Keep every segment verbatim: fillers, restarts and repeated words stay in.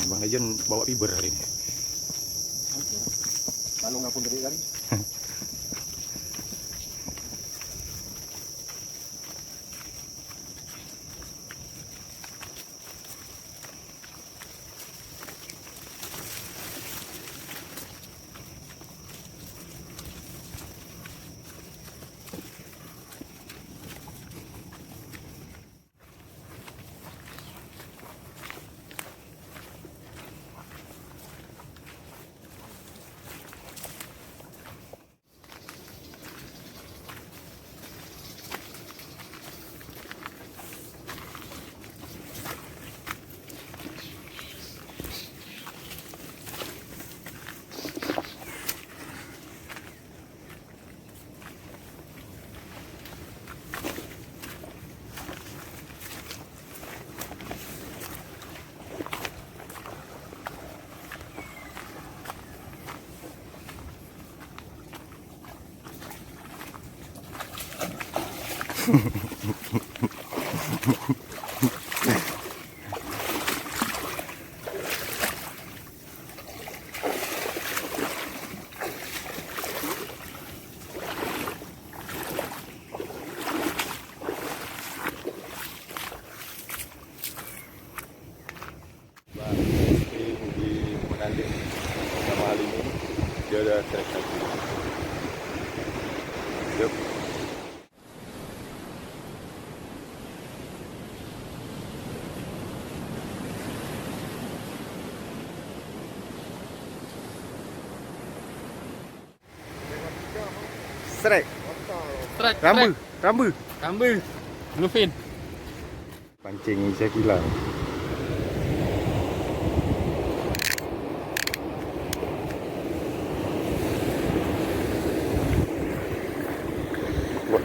Bang Legend bawa fiber hari ini. Lalu ngapun tadi kali. Bah, di Menandik sama Halim ini, dia ada trek kaki. Yup. Strike. Strike, Rambu, strike. Rambu. Rambu. Bluefin. Pancing Isa kilang. Wah.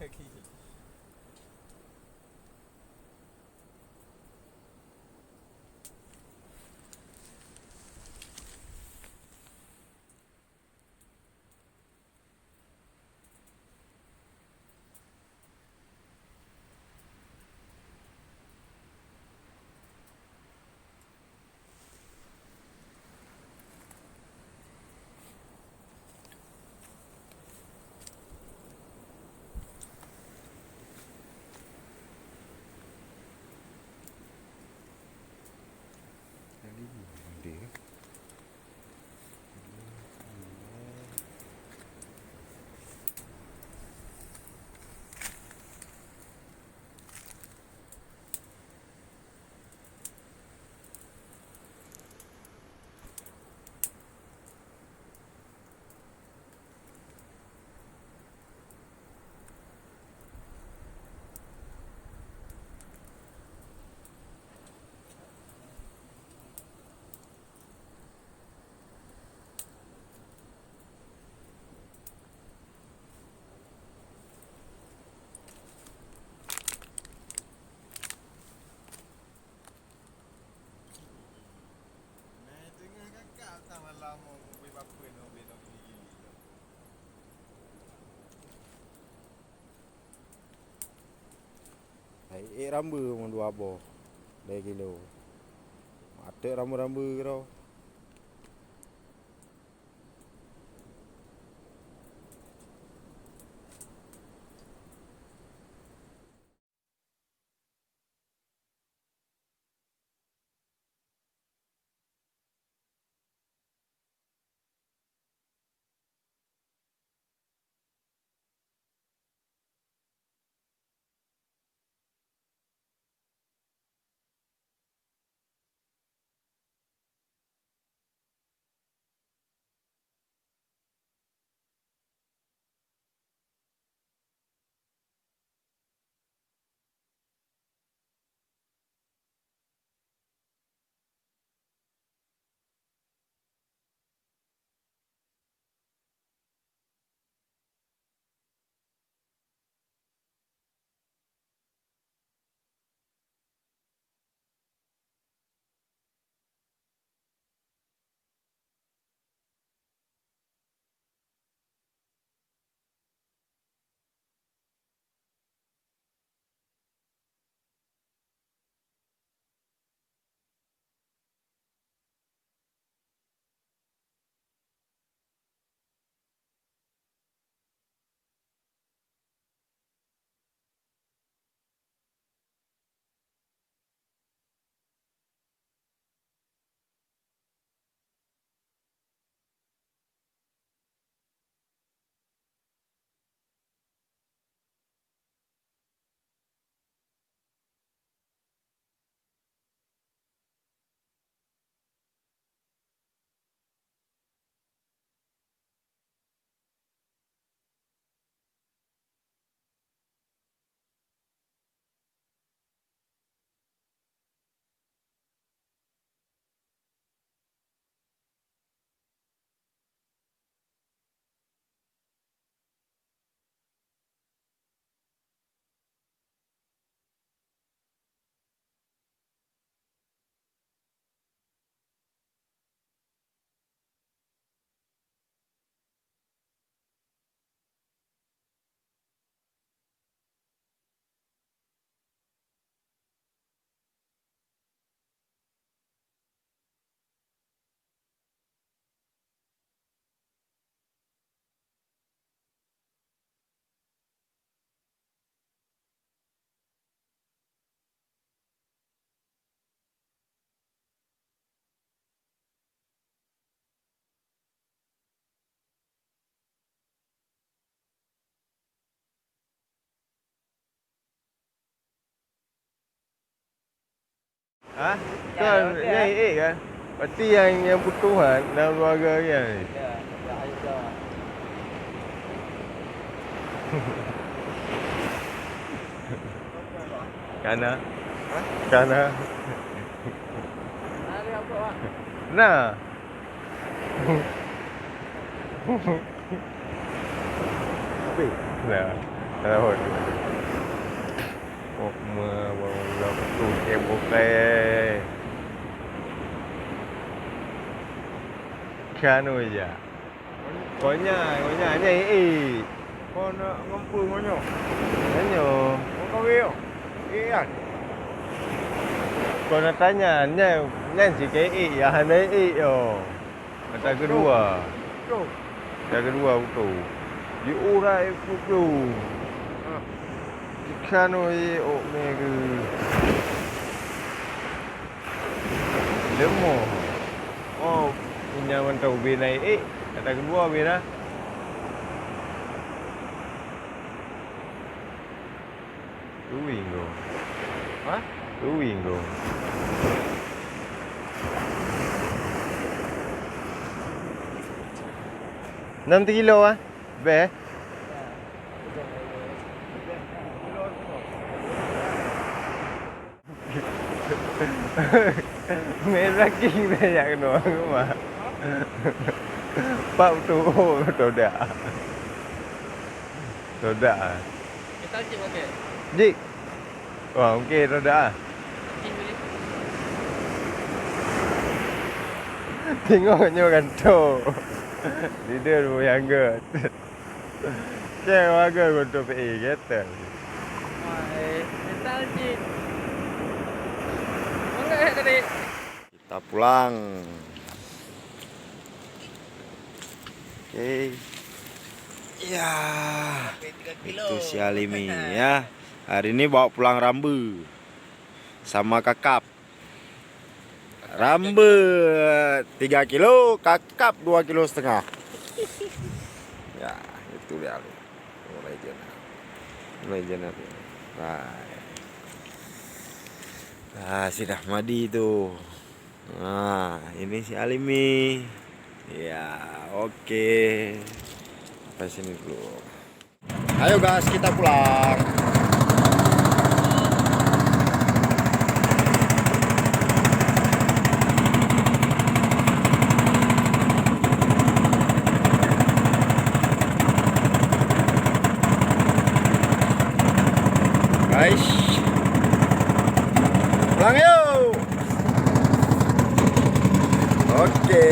Hai ék rambeue meudua boh, lhèe kilo. Maté rambeue-rambeue keudroe. Hah? Kan, ya, ya, nyang ék kan? Berarti nyang, nyang putôh kan dalam keluarga kan? Ya, ya, ya. Kana? Hah? Kana? Nah. Habis? Nah. Lawan. Oh, ma, ma, ma, tu, eh, bukai. Kanu aja. Konya, konya, nya, eh, eh. Kau nak ngempu ngonyo? Ngonyo. Kau kawin yo? Eh, kan? Kau nak tanya, nya, nya si ke, eh, ya, hana, eh, yo. Mata kedua. Betul. Mata kedua betul. Diurai betul. Ha. Ikan oi, ok mega. Lemoh. Oh, punya mantap ubé naik. Eh, mata kedua ubé dah. Tui go. Ha? Tui go. Enam kilo ah. Beh. Main ranking dah jak kena rumah. Pak betul, betul dah. Roda ah. Metal cit pakai? Jik. Wah, okey roda ah. Cit boleh. Tengok nyoe kan tu. Leader pun yang good. Cek warga untuk P E kata. Wah, eh, metal cit. Mana eh tadi? Kita pulang. Oke. Ya. Itu si Alimi ya. Hari ini bawa pulang rambu sama kakap. Rambu tiga kilo, kakap dua kilo setengah. Ya, itu dia. Mulai je nak. Mulai je nak. Nah. Ah, si Rahmadi tu. Ah, ini si Alimi. Ya, oke. Sampai sini dulu. Ayo guys, kita pulang. Guys. Pulang yuk. Oke.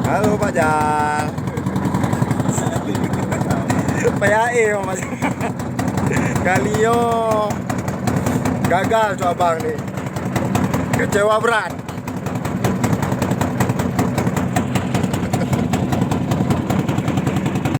Halo Fajar. Payah eh Mas. Kali yo gagal tu abang ni. Kecewa berat.